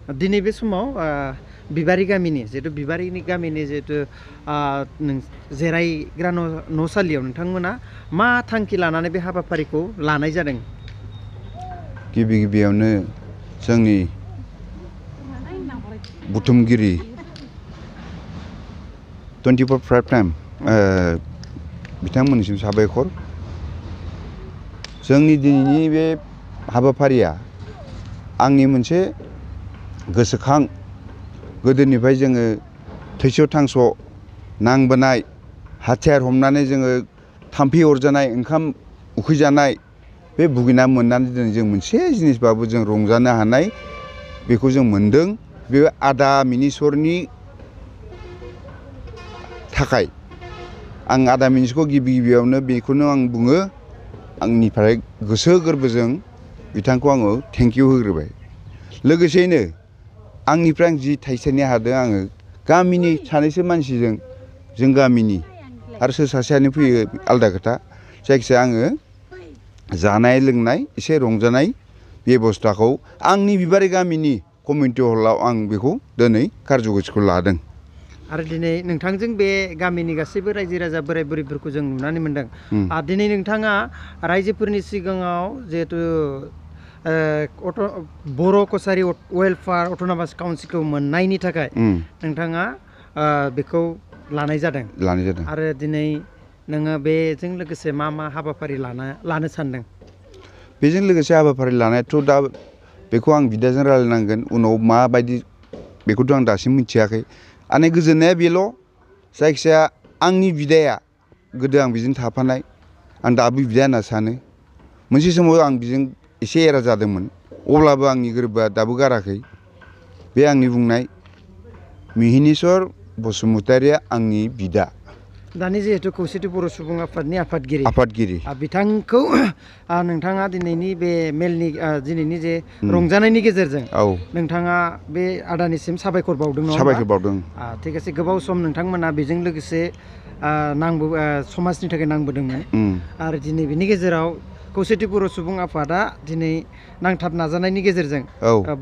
दिनै बे समाव बिबारि गामिनि जिहेतु बिबारिनि गामिनि जिहेतु जिरायग्रा न'सालियाव नोंथांमोना मा थांखि लानानै बे हाबाफारिखौ लानाय जादों? गिबियावनो जोंनि बुथुमगिरि 24 टाइम बिथांमोननिसिम साबायखर। जोंनि दिनैनि बे हाबाफारिया आंनि मोनसे गोसोखां गोदोनिफ्राय जोङो थैस' थांस' नांबोनाय हाथियार हमनानै जोङो थाम्फै अरजानाय ओंखाम उखैजानाय बे भुगिना मोननानै दिनै जों मोनसे जिनिसबाबो जों रंजानो हानाय बेखौ जों मोनदों। बे आदा मिनिस्वरनि थाखाय आं आदा मिनिस्वरखौ गिबियावनो बेखौनो आं बुङो, आंनिफ्राय गोसो गोरबोजों बिथांखौ आङो थेंकिउ होग्रोबाय। लोगोसेयैनो आंनिफ्राय आं जि थाइसेनि हादों आङो गामिनि सानैसो मानसिजों जों गामिनि आरो सोर सासेयानो फैयो आलादा खोथा, जायखिजाया आङो जानाय लोंनाय एसे रंजानाय बेबस्थाखौ आंनि बिबारि गामिनि कमिउनिटि हलाव आं बेखौ दिनै कार्ज'गतिखौ लादों। आरो दिनै नोंथांजों बे गामिनि गासैबो रायजो राजा बोराय बुरैफोरखौ जों नुनानै मोनदों। दिनै नोंथाङा रायजोफोरनि सिगाङाव जिहेतु बर' कसारि वेलफेयार अट'नमास काउन्सिलखौ मोननायनि थाखाय नोंथाङा बेखौ लानाय जादों। आरो दिनै नोङो बेजों लोगोसे मा हाबाफारि लानो सानदों? बेजों लोगोसे हाबाफारि लानायाथ' दा बेखौ आं बिदाजों रायलायनांगोन, उनाव माबायदि बेखौथ' आं दासिम मिथियाखै। आंनि गोजोननाया बेल', जायखिजाया आंनि बिदाया गोदो आं बिजों थाफानाय, आं दाबो बिदा होनना सानो। मोनसे समाव आं बिजों एसे एरा जादोंमोन, अब्लाबो आंनि गोरबोआ दाबो गाराखै। बे आंनि बुंनाय मिहिनीश्वर बसुमतारिया आंनि बिदा। दानि जिहेतु खौसेथि बर' सुबुं आफादनि आफादगिरि बिथांखौ नोंथाङा दिनैनि बे मेलनि दिनैनि जे रंजानायनि गेजेरजों नोंथाङा बे आदानिसिम साबायखर बावदों नङा होमबा? साबायखर बावदों। थिग आसे गोबाव सम नोंथांमोना बेजों लोगोसे समाजनि थाखाय नांबोदोंमोन। आरो दिनै बिनि गेजेराव खौसेथि बर' सुबुं आफादा दिनै नांथाब नाजानायनि गेजेरजों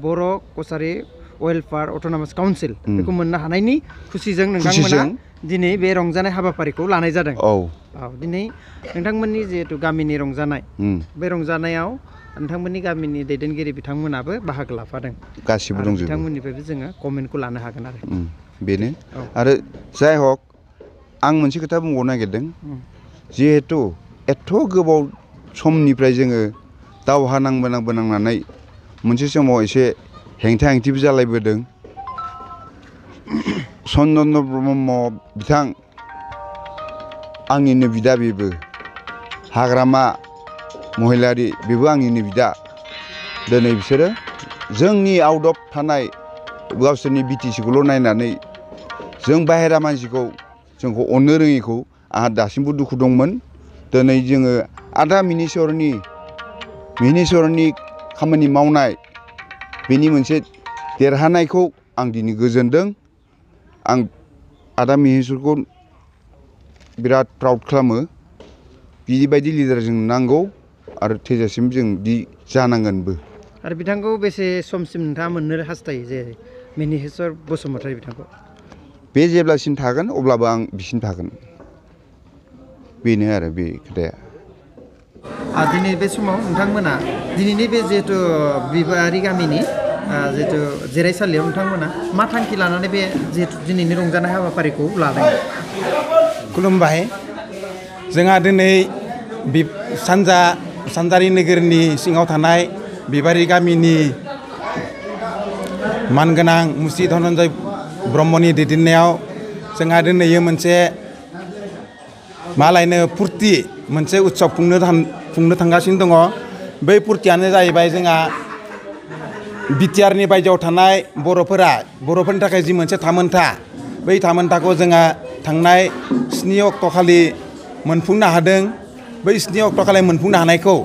बर' कसारि वेलफेयार अट'नमास काउन्सिल बेखौ मोननो हानायनि खुसिजों नोंथांमोना दिनै बे रंजानाय हाबाफारिखौ लानाय जादों। दिनै नोंथांमोननि जिहेतु गामिनि रंजानाय, बे रंजानायाव नोंथांमोननि गामिनि दैदेनगिरि बिथांमोनाबो बाहागो लाफादों। गासिबो दंजोबो। बिथांमोननिफ्रायबो जोङो कमेन्टखौ लानो हागोन आरो बेनो। आरो जाय हक आं मोनसे खोथा बुंबावनो नागिरदों, जिहेथु एथ' गोबाव समनिफ्राय जोङो दावहा नांनानै मोनसे समाव एसे हेंथा हेंथिबो जालायबोदों। चन्द्रन ब्रह्म बिथां आंनिनो बिदा, बेबो हाग्रामा महिलारि बेबो आंनिनो बिदा। दिनै बिसोरो जोंनि आउट अफ थानाय गावसोरनि बिटिसिखौल' नायनानै जों बाहेरा मानसिखौ जोंखौ अननो रोङिखौ आंहा दासिमबो दुखु दंमोन। दिनै जोङो आदा मिहिनीश्वरनि खामानि मावनाय बेनि मोनसे देरहानायखौ आं दिनै गोजोनदों। आं आदा मिहिनीश्वरखौ बिराद प्राउड खालामो। बिबायदि लिडार जों नांगौ आरो थैजासिम जों बिदि जानांगोनबो। आरो बिथांखौ बेसे समसिम नोंथाङा मोननो हास्थायो जे मिहिनीश्वर बसुमतारी बिथांखौ? बे जेब्लासिम थागोन अब्लाबो आं बिसिम थागोन, बेनो आरो बे खोथाया। दिनै बे समाव नोंथांमोना दिनैनि बे जिहेतु बिबारि गामिनि जिहेतु जिरायसालियाव नोंथांमोना मा थांखि लानानै बे जिहेतु दिनैनि रंजानाय हाबाफारिखौ लादों? खुलुमबाय। जोंहा दिनै सानजारि नोगोरनि सिङाव थानाय बिबारि गामिनि मानगोनां मुस्रि धनन्जय ब्रह्मनि दैदेननायाव जोंहा दिनै मोनसे मालायनो फुरथि मोनसे उत्सब खुंनो थांगासिनो दङ। बै फुरथियानो जाहैबाय जोंहा बिटिआरनि बायजोआव थानाय बर'फोरनि थाखाय जि मोनसे थामोनथा, बै थामोनथाखौ जोंहा थांनाय 7 अक्ट'खालि मोनफुंनो हादों। बै 7 अक्ट'खालि मोनफुंनो हानायखौ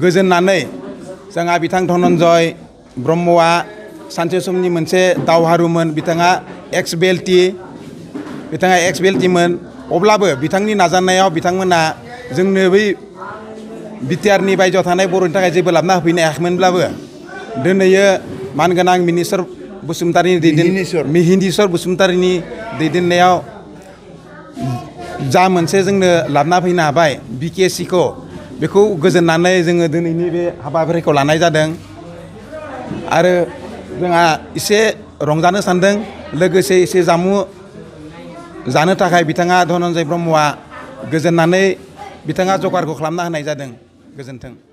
गोजोननानै जोंहा बिथां धनन्जय ब्रह्मआ सानसे समनि मोनसे दावहारुमोन। बिथाङा एक्स बेल्टिमोन। अब्लाबो बिथांनि नाजानायाव बिथांमोना जोंनो बै बिटिआरनि बायजोआव थानाय बर'नि थाखाय जेबो लाबोना होफैनो हायाखैमोनब्लाबो दिनै मानगोनां मिनिस्टार बसुमतारिनि मिहिनीश्वर। मिहिनीश्वर बसुमतारिनि दैदेननायाव जा मोनसे जोंनो लाबोना फैनो हाबाय BKSCखौ बेखौ गोजोननानै जोङो दिनैनि बे हाबाफारिखौ लानाय जादों आरो जोंहा एसे रंजानो सानदों लोगोसे एसे जामु जानो थाखाय बिथाङा धनन्जय ब्रह्मआ गोजोननानै बिथाङा जगारखौ खालामना होनाय जादों गोजोन्थों।